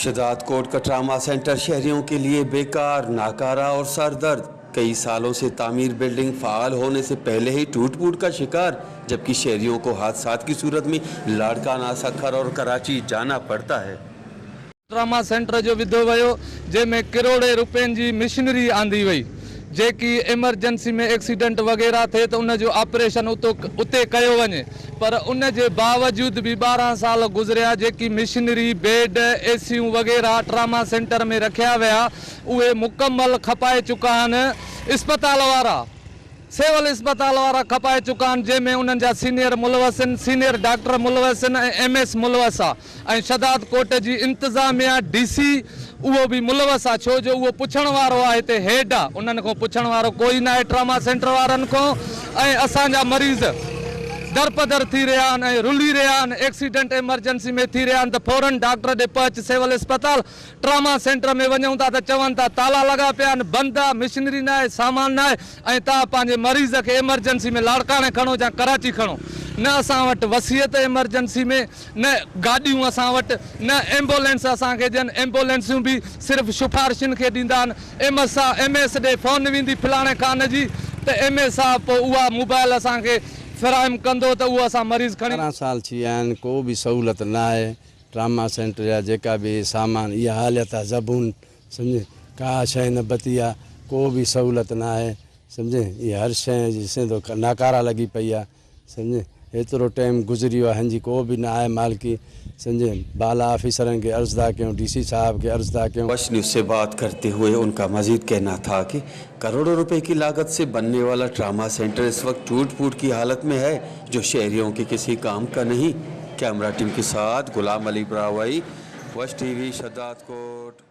शहजादकोट का trauma centre शहरियों के लिए बेकार, नाकारा और सरदर्द। कई सालों से तामीर बिल्डिंग फ़आल होने से पहले ही टूट फूट का शिकार, जबकि शहरियों को हादसात की सूरत में लाड़काना, सखर और कराची जाना पड़ता है। ट्रामा सेंटर जो विधो वियो, जंहिं में किरोड़े रुपयनि जी मशीनरी आंदी वई, जेकी एमरजेंसी में एक्सीडेंट वग़ैरह थिए त उन जो ऑपरेशन उतो उते कयो वञे, पर उन जे बावजूद बि 12 साल गुज़रिया, जेकी मशीनरी, बेड, एसियूं वग़ैरह ट्रामा सेंटर में रखिया विया, उहे मुकमल खपाए चुका आहिनि। इस्पताल वारा, सिविल इस्पताल वारा खपाए चुका आहिनि, जंहिंमें उन्हनि जा सीनियर मुलवस आहिनि, सीनियर डॉक्टर मुलवस आहिनि ऐं एम एस मुलवस आहे ऐं शहदाद कोट जी इंतिज़ामिया, डी सी उहो बि मुलवस आहे, छो जो उहो पुछण वारो आहे, हिते हेड आहे, उन्हनि खां पुछण वारो कोई न आहे ट्रामा सेंटर वारनि खां। ऐं असांजा मरीज़ दरपदर थी रहिया आहिनि ऐं रुली रहिया आहिनि। एक्सीडेंट एमरजेंसी में थी रहिया आहिनि त फ़ौरन डॉक्टर ॾे पहुच सिविल इस्पताल। ट्रामा सेंटर में वञूं था त चवनि था ताला लॻा पिया आहिनि, बंदि आहे, मशीनरी न आहे, सामान न आहे ऐं तव्हां पंहिंजे मरीज़ खे एमरजेंसी में लाड़काणे खणो या कराची खणो। न असां वटि वसियत एमरजेंसी में, न गाॾियूं असां वटि, न एम्बुलेंस असांखे ॾियनि। एम्बुलेंसियूं बि सिर्फ़ु सिफारिशुनि खे ॾींदा आहिनि। एम एस एम एस ॾे फ़ोन वेंदी फलाणे खान जी त एम एस साहिबु पोइ उहा मोबाइल असांखे फराहम कंदो त उहो असां मरीज़ खणी। 12 साल थी विया आहिनि, को बि सहूलियत न आहे। ट्रामा सेंटर जा जेका बि सामान, इहा हालत आहे ज़बून, सम्झे, का शइ न बती आहे, को बि सहूलियत न आहे, सम्झे। इहा हर शइ ॾिसें थो नाकारा लॻी पई आहे, सम्झे। एतिरो टाइम गुज़री वियो आहे, हिन जी को बि न आहे मालिकी, सम्झे। बाला ऑफिसरनि खे अर्ज़ु था कयूं, डी सी साहब खे अर्ज़ु था कयूं। वश न्यूज़ से बात करते हुए उनका मजीद कहना था कि करोड़ों रुपए की लागत से बनने वाला ट्रामा सेंटर इस वक्त टूट फूट की हालत में है, जो शहरियों के किसी काम का नहीं। कैमरा टीम के साथ गुलाम अली ब्रावई, वश टीवी, शहजादकोट।